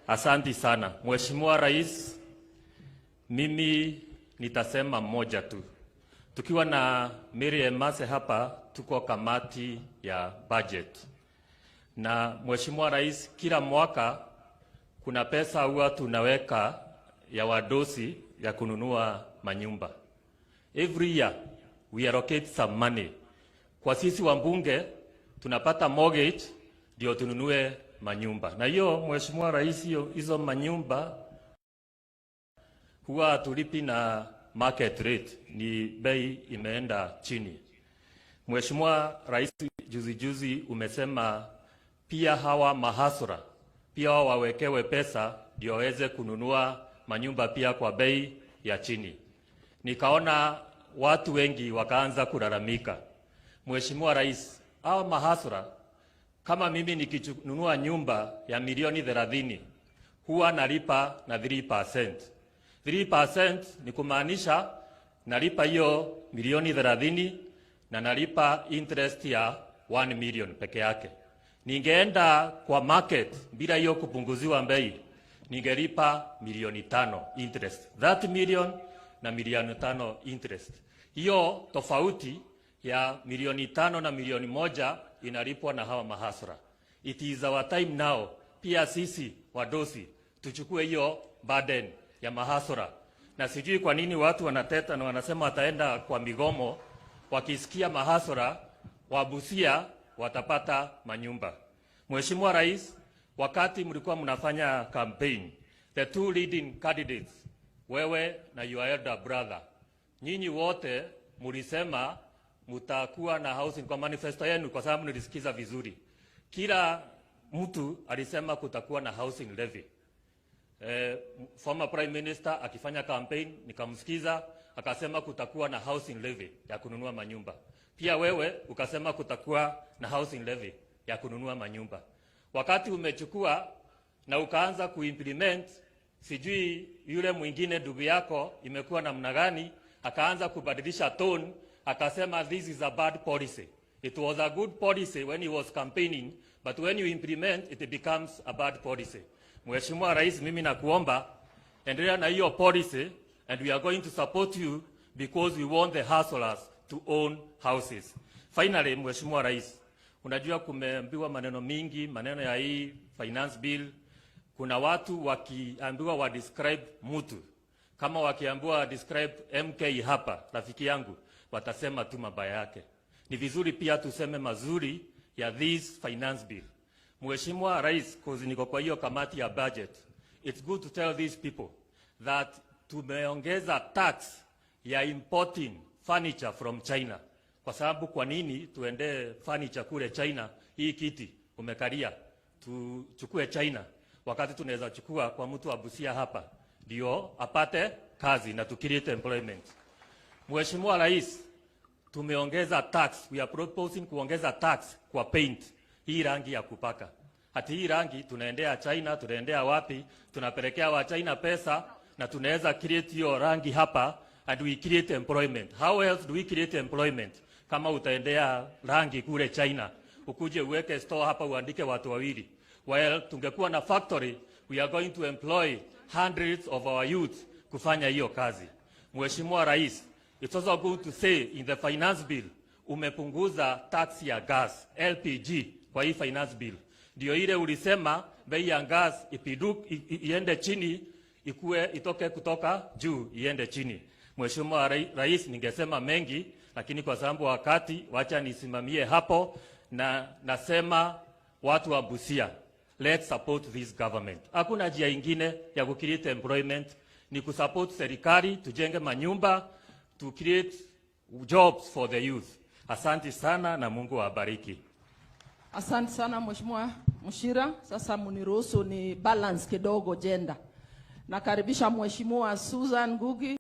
Asanti sana. Mheshimiwa Rais, mimi nitasema moja tu. Tukiwa na Mary Emase hapa, tuko kamati ya budget. Na Mheshimiwa Rais, kila mwaka kuna pesa huwa tunaweka ya wadosi ya kununua manyumba. Every year we allocate some money. Kwa sisi wabunge tunapata mortgage ndio tununue manyumba. Na hiyo, Mheshimiwa Rais, hiyo hizo manyumba huwa hatulipi na market rate, ni bei imeenda chini. Mheshimiwa Rais, juzi juzi umesema pia hawa mahustler pia wao wawekewe pesa ndio waweze kununua manyumba pia kwa bei ya chini. Nikaona watu wengi wakaanza kulalamika. Mheshimiwa Rais, hawa mahustler, kama mimi nikinunua nyumba ya milioni 30, huwa nalipa na 3%. 3% ni kumaanisha nalipa hiyo milioni 30 na nalipa interest ya 1 million peke yake. Ningeenda kwa market bila hiyo kupunguziwa bei, ningelipa milioni 5 interest. 30 million na milioni 5 interest. Hiyo tofauti ya milioni 5 na milioni 1 inalipwa na hawa mahustler. It is our time now, pia sisi wadosi tuchukue hiyo burden ya mahustler. Na sijui kwa nini watu wanateta na wanasema wataenda kwa migomo, wakisikia mahustler wa Busia watapata manyumba. Mheshimiwa Rais, wakati mlikuwa mnafanya campaign, the two leading candidates, wewe na your elder brother, nyinyi wote mlisema mutakuwa na housing kwa manifesto yenu, kwa sababu nilisikiza vizuri. Kila mtu alisema kutakuwa na housing levy. Former Prime Minister akifanya campaign nikamsikiza akasema kutakuwa na housing levy ya kununua manyumba. Pia wewe ukasema kutakuwa na housing levy ya kununua manyumba. Wakati umechukua na ukaanza kuimplement, sijui yule mwingine ndugu yako imekuwa namna gani, akaanza kubadilisha tone, akasema this is a bad policy. It was a good policy when he was campaigning, but when you implement, it becomes a bad policy. Mheshimiwa Rais, mimi nakuomba endelea na hiyo policy and we are going to support you because we want the hustlers to own houses. Finally, Mheshimiwa Rais, unajua kumeambiwa maneno mingi, maneno ya hii finance bill. Kuna watu wakiambiwa wa describe mtu, kama wakiambiwa wa describe MK hapa, rafiki yangu, watasema tu mabaya yake. Ni vizuri pia tuseme mazuri ya this finance bill. Mheshimiwa Rais, cause niko kwa hiyo kamati ya budget, it's good to tell these people that tumeongeza tax ya importing furniture from China. Kwa sababu kwa nini tuendee furniture kule China? Hii kiti umekalia tuchukue China, wakati tunaweza chukua kwa mtu wa Busia hapa ndio apate kazi na tu create employment. Mheshimiwa Rais, tumeongeza tax, we are proposing kuongeza tax kwa paint, hii rangi ya kupaka. Hati hii rangi tunaendea China, tunaendea wapi? Tunapelekea wa China pesa na tunaweza create hiyo rangi hapa and we create employment. How else do we create employment? Kama utaendea rangi kule China, ukuje uweke store hapa uandike watu wawili. Well, tungekuwa na factory, we are going to employ hundreds of our youth kufanya hiyo kazi. Mheshimiwa Rais, it's also good to say in the finance bill umepunguza tax ya gas LPG kwa hii finance bill. Ndio ile ulisema bei ya gas iende chini, ikue itoke kutoka juu iende chini. Mheshimiwa Rais, ningesema mengi, lakini kwa sababu wakati, wacha nisimamie hapo, na nasema watu wa Busia, let's support this government. Hakuna njia ingine ya kucreate employment, ni kusupport serikali, tujenge manyumba, to create jobs for the youth. Asante sana na Mungu awabariki. Asante sana, Mheshimiwa Mshira. Sasa mniruhusu ni balance kidogo gender. Nakaribisha Mheshimiwa Susan Ngugi.